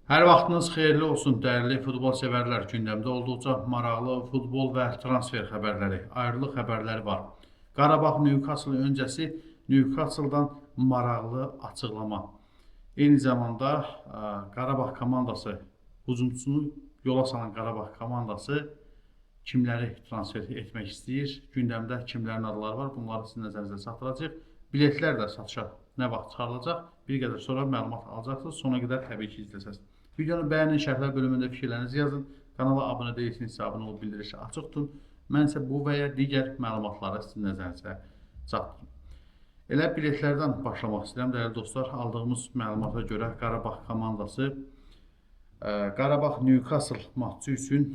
Hər vaxtınız xeyirli olsun, dəyərli futbol sevərlər. Gündəmdə olduqca maraqlı futbol və transfer xəbərləri, ayrılıq xəbərləri var. Qarabağ Newcastle öncəsi Newcastle-dan maraqlı açıqlama. Eyni zamanda Qarabağ komandası hücumçusunu yola salan Qarabağ komandası kimləri transfer etmək istəyir? Gündəmdə kimlərin adları var? Bunları sizin nəzərinizə çatdıracağıq. Biletlər də satışa nə vaxt çıxarılacaq? Bir qədər sonra məlumat alacaqsınız. Sona qədər təbii ki, izləsəniz. Videonu bəyənin, şərhlər bölümündə fikirlərinizi yazın. Kanala abunə deyilsinizsə, abunə olub bildirişi açıq tutun. Mən isə bu və ya digər məlumatları sizin nəzərinizə çatdırım. Elə biletlərdən başlamaq istəyirəm, dəyərli dostlar. Aldığımız məlumata görə Qarabağ komandası Qarabağ Newcastle matçı üçün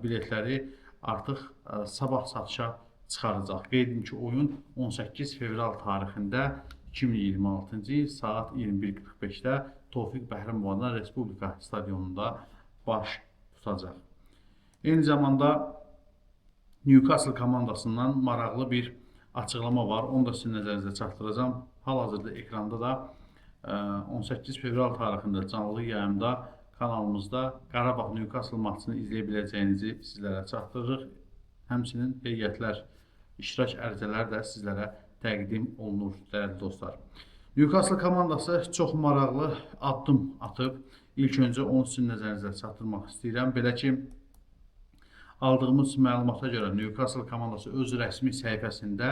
biletləri artıq sabah satışa çıxaracaq. Qeyd edim ki, oyun 18 fevral tarixində 2026-cı il saat 21:45-də Tofiq Bəhramov adına Respublika stadionunda baş tutacaq. Eyni zamanda Newcastle komandasından maraqlı bir açıqlama var. Onu da sizin nəzərinizə çatdıracağam. Hal-hazırda ekranda da 18 fevral tarixində canlı yayımda kanalımızda Qarabağ Newcastle maçını izləyə biləcəyinizi sizlərə çatdırırıq. Həmçinin heyətlər, iştirak ərizələri də sizlərə təqdim olunur, dəyərli dostlar. Newcastle komandası çox maraqlı addım atıb. İlk öncə onu sizin nəzərinizə çatdırmaq istəyirəm. Belə ki, aldığımız məlumata görə Newcastle komandası öz rəsmi səhifəsində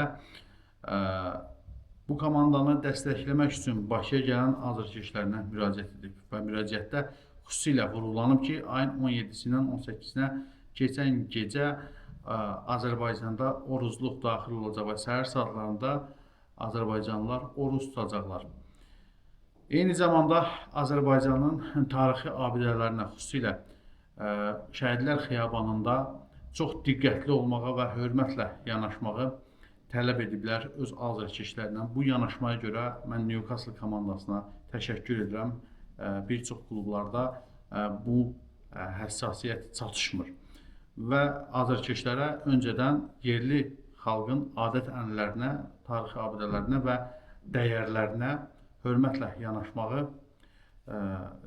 bu komandanı dəstəkləmək üçün Bakıya gələn azarkeşlərinə müraciət edib və müraciətdə xüsusilə vurğulanıb ki, ayın 17-sindən 18-sinə keçən gecə Azərbaycanda oruzluq daxil olacaq və səhər saatlarında azərbaycanlılar oruz tutacaqlar. Eyni zamanda Azərbaycanın tarixi abidələrinə, xüsusilə Şəhidlər Xiyabanında çox diqqətli olmağa və hörmətlə yanaşmağı tələb ediblər öz azarkeşlərindən. Bu yanaşmaya görə mən Newcastle komandasına təşəkkür edirəm. Bir çox klublarda bu həssasiyyət çatışmır və azarkeşlərə öncədən yerli xalqın adət-ənənələrinə, tarixi abidələrinə və dəyərlərinə hörmətlə yanaşmağı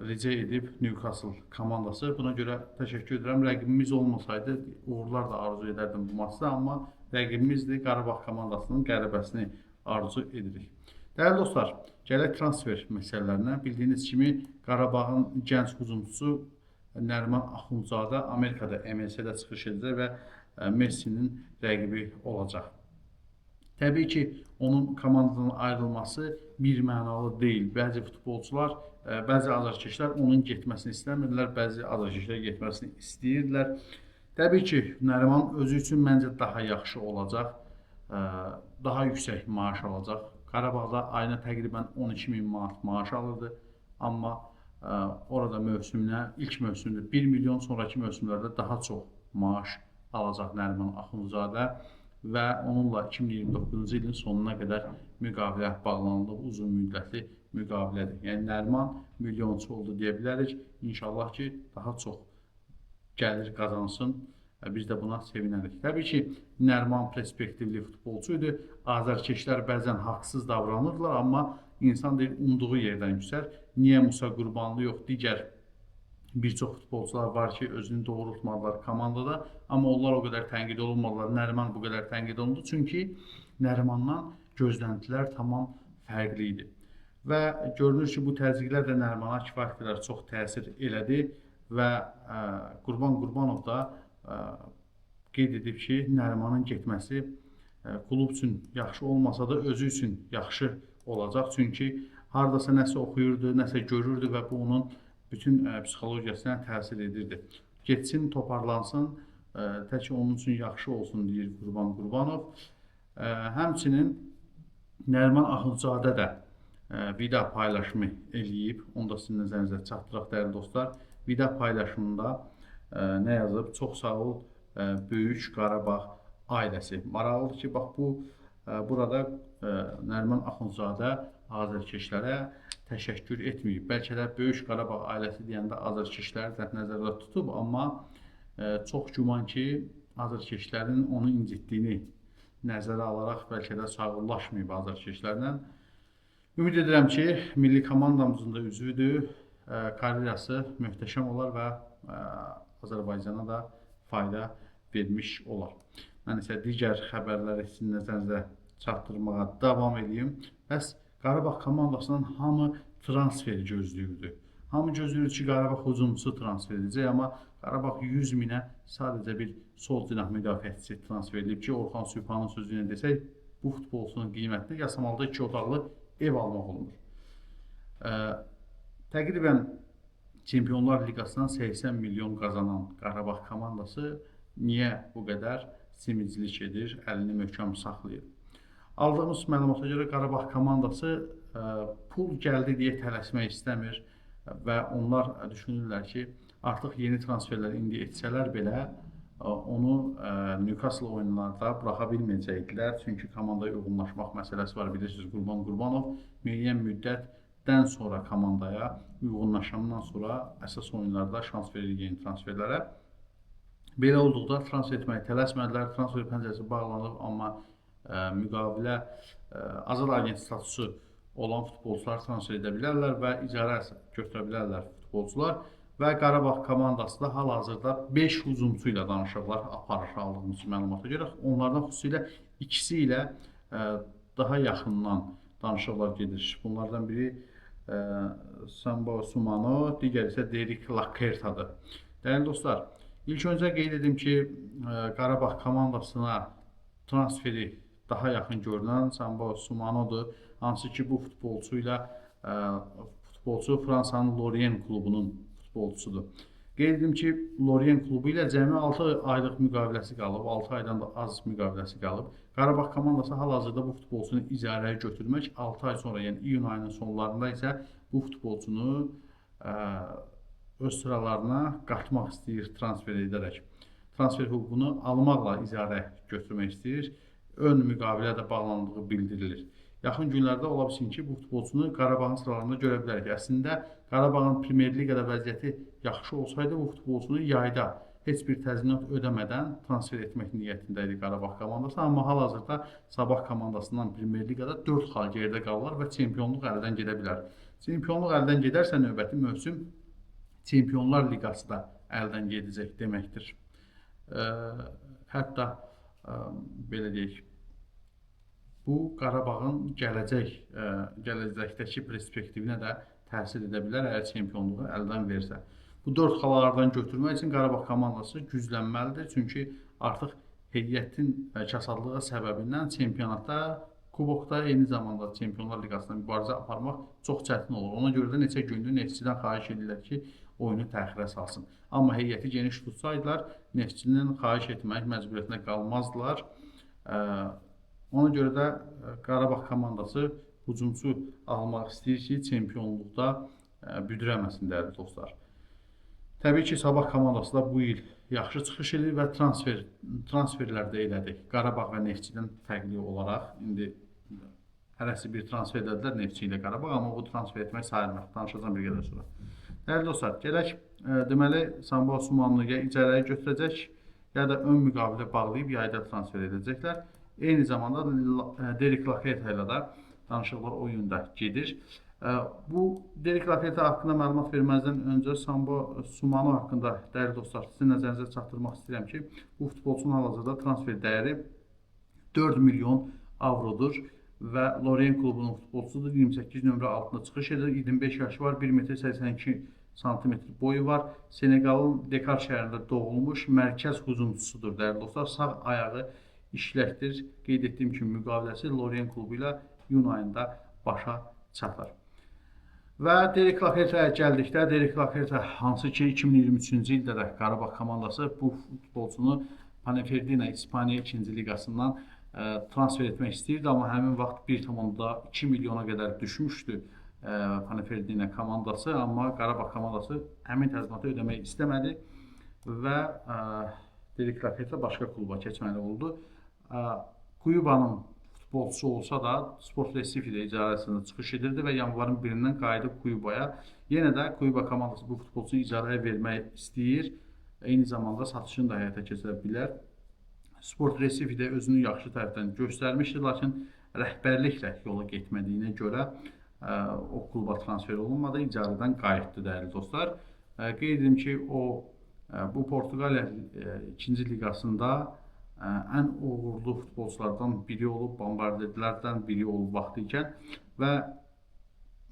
rica edib Newcastle komandası. Buna görə təşəkkür edirəm. Rəqibimiz olmasaydı uğurlar da arzu edərdim bu maçda, amma rəqibimizdir. Qarabağ komandasının qələbəsini arzu edirik. Dəyərli dostlar, gələk transfer məsələlərinə. Bildiyiniz kimi Qarabağın gənc hücumçusu Nəriman Axundzadə Amerikada MLS-də çıxış edəcək və Messinin rəqibi olacaq. Təbii ki, onun komandadan ayrılması bir mənalı deyil. Bəzi futbolçular, bəzi azarkeşlər onun getməsini istəmirlər, bəzi azarkeşlər getməsini istəyirdilər. Təbii ki, Nəriman özü üçün məncə daha yaxşı olacaq, daha yüksək maaş alacaq. Qarabağda ayına təqribən 12 min manat maaş alırdı, amma orada mövsümünə, ilk mövsümdə 1 milyon, sonrakı mövsümlərdə daha çox maaş alacaq Nəriman Axundzadə və onunla 2029-cu ilin sonuna qədər müqavilə bağlanılıb, uzun müddətli müqavilədir. Yəni Nəriman milyonçu oldu deyə bilərik. İnşallah ki, daha çox gəlir qazansın. Biz də buna sevinərik. Təbii ki, Nəriman perspektivli futbolçu idi. Azərkeşlər bəzən haqsız davranırdılar, amma insan deyir, umduğu yerdən küsər. Niyə Musa Qurbanlı yox, digər bir çox futbolçular var ki, özünü doğrultmadılar komandada, amma onlar o qədər tənqid olunmadılar. Nəriman bu qədər tənqid olundu, çünki Nərimandan gözləntilər tamam fərqli idi. Və görünür ki, bu təzyiqlər də Nərimana kifayət qədər çox təsir elədi və Qurban Qurbanov da qeyd edib ki, Nərimanın getməsi klub üçün yaxşı olmasa da özü üçün yaxşı olacaq. Çünki hardasa nəsə oxuyurdu, nəsə görürdü və bu onun bütün psixologiyasına təsir edirdi. Getsin, toparlansın, tək onun üçün yaxşı olsun deyir Qurban Qurbanov. Həmçinin Nəriman Axundzadə də vida paylaşımı eləyib. Onu da sizin nəzərinizə çatdıraq, dəyərli dostlar. Vida paylaşımında nə yazıb? Çox sağ ol, Böyük Qarabağ ailəsi. Maraqlıdır ki, bax bu burada Nəriman Axundzadə azərkeşlərə təşəkkür etməyib. Bəlkə də Böyük Qarabağ ailəsi deyəndə azərkeşləri də nəzərdə tutub, amma çox güman ki, azərkeşlərin onu incitdiyini nəzərə alaraq bəlkə də sağollaşmayıb azərkeşlərlə. Ümid edirəm ki, milli komandamızın da üzvüdür. karyerası möhtəşəm olar və Azərbaycana da fayda vermiş olar. Mən isə digər xəbərləri sizin nəzərinizə çatdırmağa davam edeyim. Bəs Qarabağ komandasından hamı transfer gözləyirdi. Hamı gözləyir ki, Qarabağ hücumçusu transfer edəcək, amma Qarabağ 100 minə sadəcə bir sol cinah müdafiəçisi transfer edib ki, Orxan Sübhanın sözü ilə desək, bu futbolçunun qiymətini Yasamalda 2 otaqlı ev almaq olunur. Təqribən Çempionlar Liqasından 80 milyon qazanan Qarabağ komandası niyə bu qədər simicilik edir, əlini möhkəm saxlayır? Aldığımız məlumata görə Qarabağ komandası pul gəldi deyə tələsmək istəmir və onlar düşünürlər ki, artıq yeni transferlər indi etsələr belə onu Newcastle oyunlarda buraxa bilməyəcəkdilər. Çünki komandaya uyğunlaşmaq məsələsi var. Bilirsiniz, Qurban Qurbanov müəyyən müddətdən sonra komandaya uyğunlaşandan sonra əsas oyunlarda şans verir yeni transferlərə. Belə olduqda transfer etməyə tələsmədilər. Transfer pəncərəsi bağlanıb, amma müqavilə azad agent statusu olan futbolçular transfer edə bilərlər və icarə götürə bilərlər futbolçular. Və Qarabağ komandası da hal-hazırda 5 hücumçu ilə danışıqlar aparır aldığımız məlumata görə. Onlardan xüsusilə ikisi ilə daha yaxından danışıqlar gedir. Bunlardan biri Samba Sumano, digəri isə Derek Lakerta'dır. Dəyərli dostlar, ilk öncə qeyd edim ki, Qarabağ komandasına transferi daha yaxın görünən Samba Sumanodur. Hansı ki, bu futbolçu ilə futbolçu Fransanın Lorient klubunun futbolçusudur. Qeyd edim ki, Lorient klubu ilə cəmi 6 aylıq müqaviləsi qalıb, 6 aydan da az müqaviləsi qalıb. Qarabağ komandası hal-hazırda bu futbolçunu icarəyə götürmək 6 ay sonra, yəni iyun ayının sonlarında isə bu futbolçunu öz sıralarına qatmaq istəyir transfer edərək. Transfer hüququnu almaqla icarə götürmək istəyir. Ön müqavilə də bağlandığı bildirilir. Yaxın günlərdə ola bilsin ki, bu futbolçunu Qarabağın sıralarında görə bilərik. Əslində, Qarabağın Premyer Liqada vəziyyəti yaxşı olsaydı, bu futbolçunu yayda heç bir təzminat ödəmədən transfer etmək niyyətində idi Qarabağ komandası. Amma hal-hazırda Sabah komandasından Premyer Liqada 4 xal geridə qalırlar və çempionluq əldən gedə bilər. Çempionluq əldən gedərsə növbəti mövsüm Çempionlar Liqası da əldən gedəcək deməkdir. Hətta belə deyək, bu Qarabağın gələcəkdəki perspektivinə də təsir edə bilər, əgər çempionluğu əldən versə. Bu 4 xalalardan götürmək üçün Qarabağ komandası güclənməlidir. Çünki artıq heyətin kasadlığı səbəbindən çempionatda, kubokda, eyni zamanda Çempionlar Liqasında mübarizə aparmaq çox çətin olur. Ona görə də neçə gündür Neftçidən xahiş edirlər ki, oyunu təxirə salsın. Amma heyəti geniş tutsaydılar, Neftçinin xahiş etmək məcburiyyətinə qalmazdılar. Ona görə də Qarabağ komandası hücumçu almaq istəyir ki, çempionluqda büdrəməsin, dəyərli dostlar. Təbii ki, Sabah komandası da bu il yaxşı çıxış edir və transferlər də elədi. Qarabağ və Neftçidən fərqli olaraq indi hərəsi bir transfer elədilər Neftçi ilə Qarabağ, amma bu transfer etmək sayılmır. Danışacağam bir qədər sonra. Dəyərli dostlar, gələk, deməli Samba Sumanlı ya icarəyə götürəcək, ya da ön müqavilə bağlayıb yayda transfer edəcəklər. Eyni zamanda Derek Lakerta ilə də danışıqlar o yöndə gedir. Bu Derek Lakerta haqqında məlumat verməzdən öncə Samba Sumano haqqında, dəyərli dostlar, sizin nəzərinizə çatdırmaq istəyirəm ki, bu futbolçunun hal-hazırda transfer dəyəri 4 milyon avrodur və Lorient klubunun futbolçusudur. 28 nömrə altında çıxış edir. 25 yaşı var, 1 metr 82 santimetr boyu var. Senegalın Dekar şəhərində doğulmuş mərkəz hücumçusudur, dəyərli dostlar. Sağ ayağı işləkdir. Qeyd etdiyim kimi müqaviləsi Lorient klubu ilə iyun ayında başa çatar. Və Derek Lakerta'ya gəldikdə, Derek Lakerta hansı ki 2023-cü ildə də Qarabağ komandası bu futbolçunu Ponferradina İspaniya 2-ci liqasından transfer etmək istəyirdi, amma həmin vaxt 1,2 milyona qədər düşmüşdü Ponferradina komandası, amma Qarabağ komandası həmin təzminatı ödəmək istəmədi və Derek Lakerta başqa kluba keçməli oldu. Kuyubanın futbolçusu olsa da Sport Recife-də icarəsində çıxış edirdi və yanvarın 1-dən qayıdıb Kuyubaya. Yenə də Kuyuba komandası bu futbolçunu icarəyə vermək istəyir. Eyni zamanda satışını da həyata keçirə bilər. Sport Recife-də özünü yaxşı tərəfdən göstərmişdi, lakin rəhbərliklə yola getmədiyinə görə o kluba transfer olunmadı, icarədən qayıtdı dəyərli dostlar. Qeyd edim ki, o bu Portuqaliya 2-ci liqasında ən uğurlu futbolçulardan biri olub, bombarderlərdən biri olub vaxtı ikən və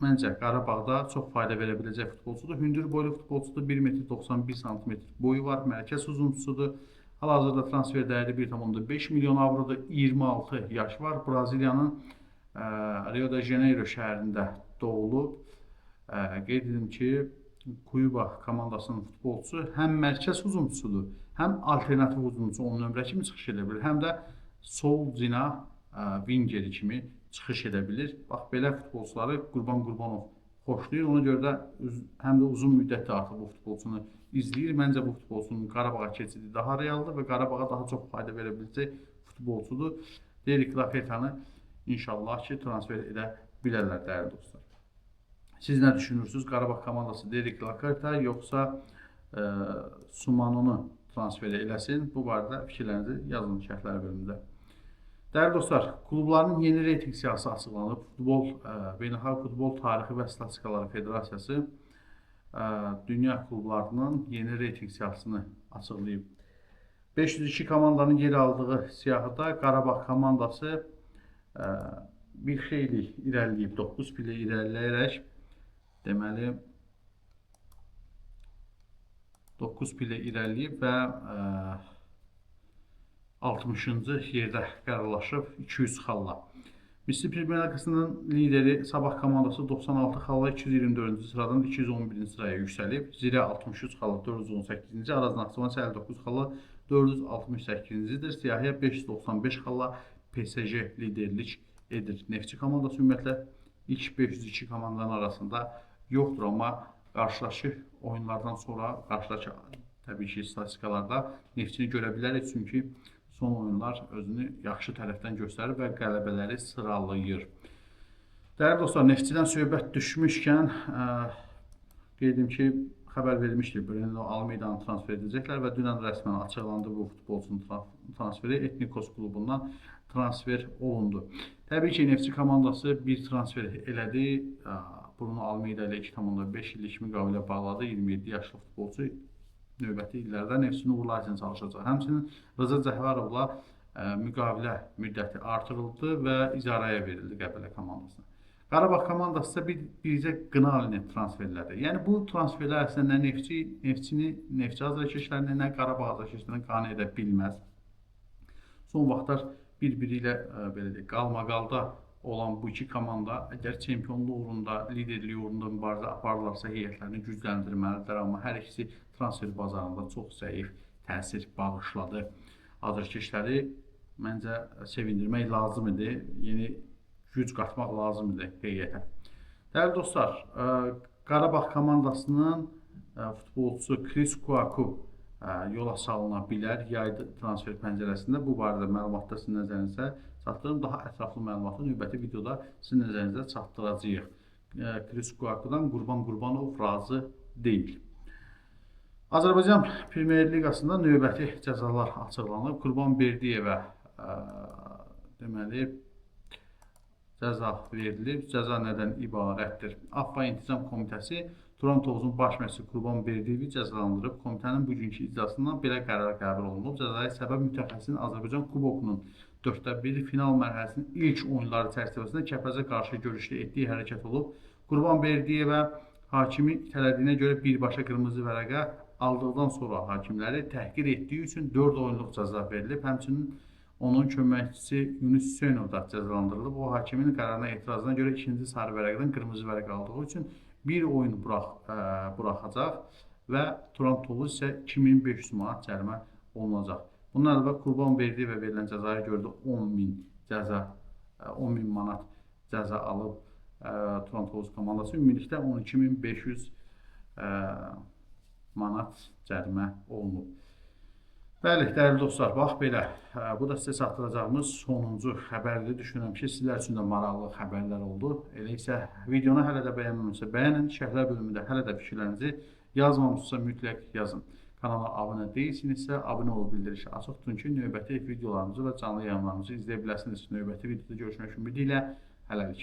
məncə Qarabağda çox fayda verə biləcək futbolçudur. Hündür boylu futbolçudur, 1 metr 91 sm boyu var, mərkəz hücumçusudur. Hal-hazırda transfer dəyəri 1,5 milyon avrodur, 26 yaş var. Braziliyanın Rio de Janeiro şəhərində doğulub. Qeyd edim ki, Cuiabá komandasının futbolçusu həm mərkəz hücumçusudur, həm alternativ hücumçu 10 nömrə kimi çıxış edə bilir, həm də sol cinah vingeri kimi çıxış edə bilir. Bax, belə futbolçuları Qurban Qurbanov xoşlayır. Ona görə də həm də uzun müddətdir artıq bu futbolçunu izləyir. Məncə bu futbolçunun Qarabağa keçidi daha realdır və Qarabağa daha çox fayda verə biləcək futbolçudur. Derik Lafetanı inşallah ki, transfer edə bilərlər dəyərli dostlar. Siz nə düşünürsünüz? Qarabağ komandası Derik Lafeta yoxsa Sumanonu transfer eləsin? Bu barədə fikirlərinizi yazın şərhlər bölümündə. Dəyərli dostlar, klubların yeni reytinq siyahısı açıqlanıb. Beynəlxalq Futbol Tarixi və Statistikaları Federasiyası dünya klublarının yeni reytinq siyahısını açıqlayıb. 502 komandanın yer aldığı siyahıda Qarabağ komandası bir xeyli irəliləyib, 9 pillə irəliləyərək, deməli 9 pillə irəliləyib və 60-cı yerdə qərarlaşıb 200 xalla. Misli Premyer Liqasının lideri Sabah komandası 96 xalla 224-cü sıradan 211-ci sıraya yüksəlib. Zirə 63 xalla 418-ci, Araz Naxçıvan 59 xalla 468-cidir. Siyahıya 595 xalla PSG liderlik edir. Neftçi komandası ümumiyyətlə ilk 502 komandanın arasında yoxdur, amma qarşıdakı oyunlardan sonra qarşıdakı təbii ki, statistikalarda Neftçini görə bilərik, çünki son oyunlar özünü yaxşı tərəfdən göstərir və qələbələri sıralayır. Dəyərli dostlar, Neftçidən söhbət düşmüşkən qeyd edim ki, xəbər verilmişdi, Bruno Almeidanı transfer edəcəklər və dünən rəsmən açıqlandı bu futbolçunun transferi Etnikos klubundan transfer olundu. Təbii ki, Neftçi komandası bir transfer elədi. Bruno Almeida ilə 2,5 illik müqavilə bağladı. 27 yaşlı futbolçu növbəti illərdə Neftçinin uğurları üçün çalışacaq. Həmçinin Rıza Cəhvarovla müqavilə müddəti artırıldı və icarəyə verildi Qəbələ komandasına. Qarabağ komandası isə bircə Qınalini transferlədi. Yəni bu transferlər əslində nə Neftçini, Neftçi azarkeşlərini, nə Qarabağ azarkeşlərini qane edə bilməz. Son vaxtlar bir-biri ilə belə deyək, qalmaqalda olan bu iki komanda əgər çempionluq uğrunda, liderlik uğrunda mübarizə aparırlarsa heyətlərini gücləndirməlidirlər, amma hər ikisi transfer bazarında çox zəif təsir bağışladı. Azarkeşləri məncə sevindirmək lazım idi, yeni güc qatmaq lazım idi heyətə. Dəyərli dostlar, Qarabağ komandasının futbolçusu Chris Kouakou yola salına bilər yay transfer pəncərəsində. Bu barədə məlumatda sizin nəzərinizə çatdırım. Daha ətraflı məlumatı növbəti videoda sizin nəzərinizə çatdıracağıq. Chris Kouakoudan Qurban Qurbanov razı deyil. Azərbaycan Premyer Liqasında növbəti cəzalar açıqlanıb. Qurban Berdiyevə deməli cəza verilib. Cəza nədən ibarətdir? AFFA İntizam Komitəsi Turan Tovuzun baş məşqçisi Qurban Berdiyevi cəzalandırıb. Komitənin bugünkü iclasından belə qərar qəbul olunub. Cəzaya səbəb mütəxəssisin Azərbaycan Kubokunun 1/4 final mərhələsinin ilk oyunları çərçivəsində Kəpəzə qarşı görüşdə etdiyi hərəkət olub. Qurban Berdiyevə hakimi itələdiyinə görə birbaşa qırmızı vərəqə aldıqdan sonra hakimləri təhqir etdiyi üçün 4 oyunluq cəza verilib. Həmçinin onun köməkçisi Yunus Hüseynov da cəzalandırılıb. O, hakimin qərarına etirazına görə ikinci sarı vərəqədən qırmızı vərəqə aldığı üçün bir oyun buraxacaq və Turan Tovuz isə 2500 manat cərimə olunacaq. Bundan əlavə Qurban Berdiyevə verilən cəzaya görə də 10.000 manat cəza alıb Turan Tovuz komandası. Ümumilikdə 12.500 manat cərimə olunub. Bəli, dəyərli dostlar, bax belə. Bu da sizə çatdıracağımız sonuncu xəbərdir. Düşünürəm ki, sizlər üçün də maraqlı xəbərlər oldu. Elə isə videonu hələ də bəyənməmişsə bəyənin, şərhlər bölümündə hələ də fikirlərinizi yazmamışsa mütləq yazın. Kanala abunə deyilsinizsə, abunə olub bildirişi açıq tutun ki, növbəti videolarımızı və canlı yayımlarımızı izləyə biləsiniz. Növbəti videoda görüşmək ümidi ilə hələlik.